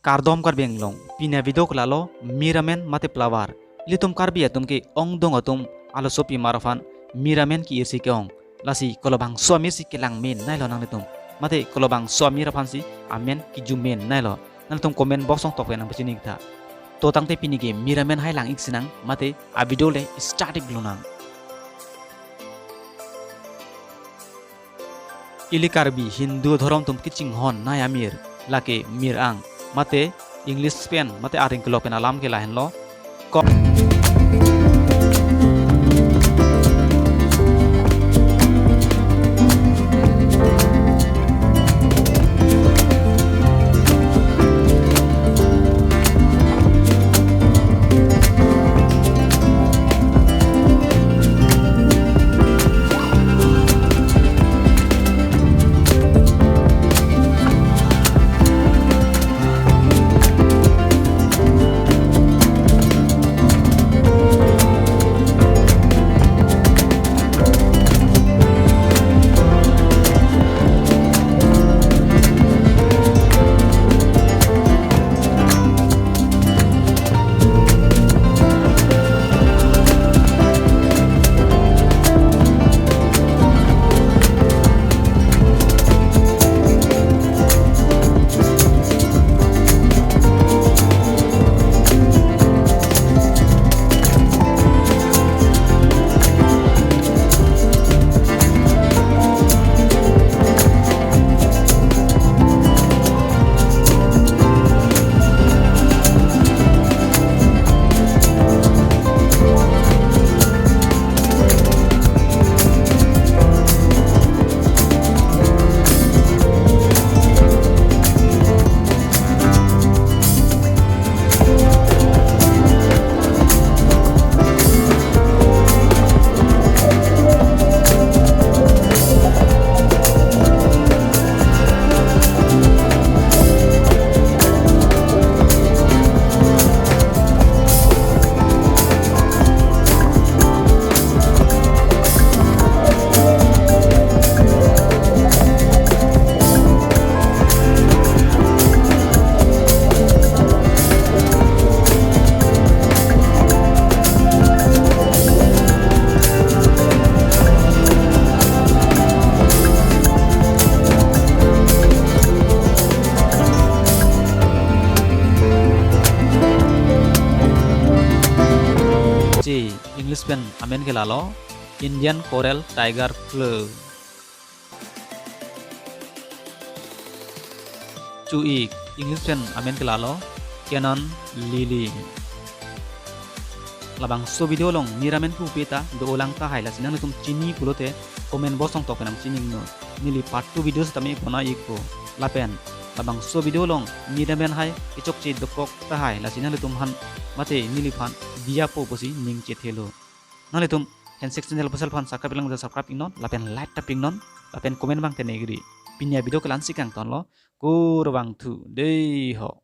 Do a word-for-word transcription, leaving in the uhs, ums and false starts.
Kardom Karbi Anglong, pini avideo ke lalo, mir amen mate plavor. Ilitum Karbi atum ke ongdung atum alosopi mar aphan mir amen ke-irsi ke-ong. Lasi kolobangso amir si kelang mennailo nanglitum. Mate kolobangso amir aphansi amen kiju mennailo. Nanglitum comment box along tokpe nangpachini tha. To tangte pini ke mir amen hai lang-ik sinang, mate avideo le start-ik lonang. Ili Karbi Hindu dhorom atum kachinghonnei amir, lake mir-ang, mate English pen, mate aring kelok pen alam ke lahenlo. Ko- Che, English pen amen ke lalo, Indian Coral Tiger Fleur. Chu-ik, English pen amen ke lalo, Canaan Lily. Labangso video along mir amen pupe ta do-olang tahai, lasi nanglitum chini pulote comment box along tokpe nangchini iknon. Neli part two video sitame pona-ikpo. Lapen labangso video along mir amen hai kechokche dokok tahai, lasi nanglitum aphan mate neliphan diyapo pusi ning chethelo. Nanglitum Handshake channel pusal aphan subscribe lang subscribe iknon, lapen like ta pi iknon, lapen comment abang tenegri. Pini avideo ke la-ansi kangtonlo, kurvangthu deiho.